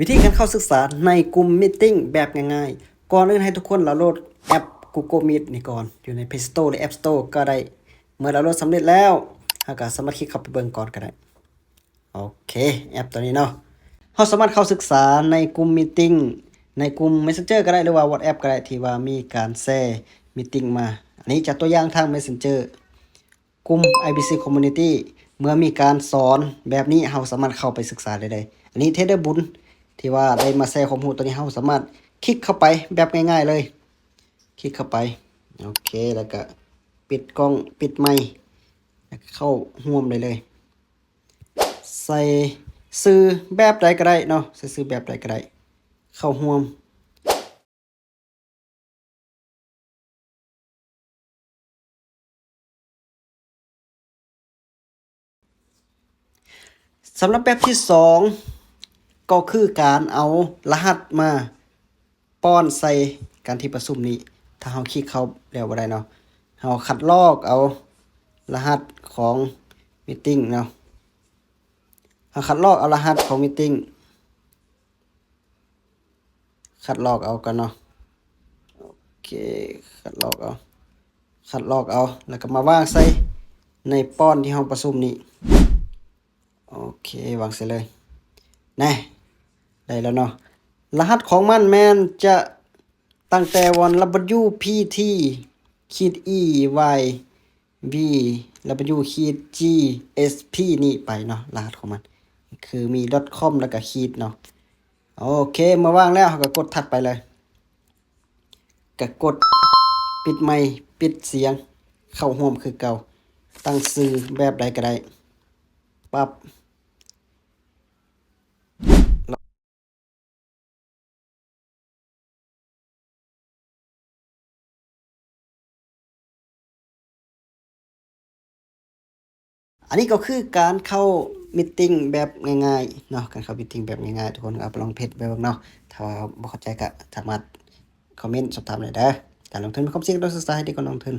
ວິທີການເຂົ້າສຶກສາໃນກຸ່ມມີຕິງແບບງ່າຍໆ. ກ່ອນອື່ນໃຫ້ທຸກຄົນດາວໂຫຼດແອັບ Google Meet ນີ້ກ່ອນ, ຢູ່ໃນ Play Store ຫຼື App Store ກໍໄດ້. ເມື່ອດາວໂຫຼດສຳເລັດແລ້ວ, ເຮົາກໍສາມາດຄລິກເຂົ້າໄປເບິ່ງກ່ອນກໍໄດ້. ໂອເຄ, ແອັບຕົວນີ້ເນາະ, ເຮົາສາມາດເຂົ້າສຶກສາໃນກຸ່ມມີຕິງ ໃນກຸ່ມ Messenger ກໍໄດ້ ຫຼືວ່າ WhatsApp ກໍໄດ້ ທີ່ວ່າມີການແຊມີຕິງມາ. ອັນນີ້ຈະຕົວຢ່າງທາງ Messenger ກຸ່ມ IBC Community ເມື່ອມີການສອນແບບນີ້ ເຮົາສາມາດເຂົ້າໄປສຶກສາໄດ້ເລີຍ. ອັນນີ້ເທຣດເດີບຸນ ທີ່ວ່າໄດ້ມາແຊຄວາມຮູ້ຕົວນີ້ ເຮົາສາມາດຄລິກເຂົ້າໄປແບບງ່າຍໆເລີຍ. ຄລິກເຂົ້າໄປ. ໂອເຄ, ແລ້ວກະປິດກ້ອງ, ປິດໄມ, ແລ້ວກະເຂົ້າຮ່ວມໄດ້ເລີຍ. ໃສ່ຊື່ແບບໃດກໍໄດ້ເນາະ, ໃສ່ຊື່ແບບໃດກໍໄດ້. ເຂົ້າຮ່ວມ. ສຳລັບແບບທີສອງ ກໍຄືການເອົາລະຫັດມາປ້ອນໃສ່ການທີ່ປະຊຸມນີ້. ຖ້າເຮົາຄລິກເຂົ້າແລ້ວບໍ່ໄດ້ເນາະ, ເຮົາຄັດລອກເອົາລະຫັດຂອງມີຕິງເນາະ, ເຮົາຄັດລອກເອົາລະຫັດຂອງມີຕິງ. ຄັດລອກເອົາກ່ອນເນາະ. ໂອເຄ, ຄັດລອກເອົາ, ຄັດລອກເອົາ ແລ້ວກໍມາວາງໃສ່ໃນປ້ອນທີ່ຫ້ອງປະຊຸມນີ້. ໂອເຄ, ວາງໃສ່ເລີຍ. ນະ, ໄດ້ແລ້ວເນາະ. ລະຫັດຂອງມັນແມ່ນຈະຕັ້ງແຕ່ວັນ W P T ຂີດ E Y V W ຂີດ G S P ນີ້ໄປເນາະ, ລະຫັດຂອງມັນຄືມີ .com ແລ້ວກໍຂີດເນາະ. ໂອເຄ, ເມື່ອວາງແລ້ວ ເຮົາກໍກົດຖັດໄປເລີຍ, ກໍກົດປິດໄມ, ປິດສຽງ, ເຂົ້າຮ່ວມຄືເກົ່າ, ຕັ້ງຊື່ແບບໃດກໍໄດ້. ປັບ. ອັນນີ້ກໍຄືການເຂົ້າມີຕິງແບບງ່າຍໆເນາະ, ການເຂົ້າມີຕິງແບບງ່າຍໆ, ທຸກຄົນເອົາໄປລອງເຮັດໄປເບິ່ງເນາະ. ຖ້າວ່າບໍ່ເຂົ້າໃຈກໍສາມາດຄອມເມັນສອບຖາມໄດ້ເດີ. ການລົງທຶນມີຄວາມສ່ຽງ, ຕ້ອງສຶກສາໃຫ້ດີກ່ອນລົງທຶນ.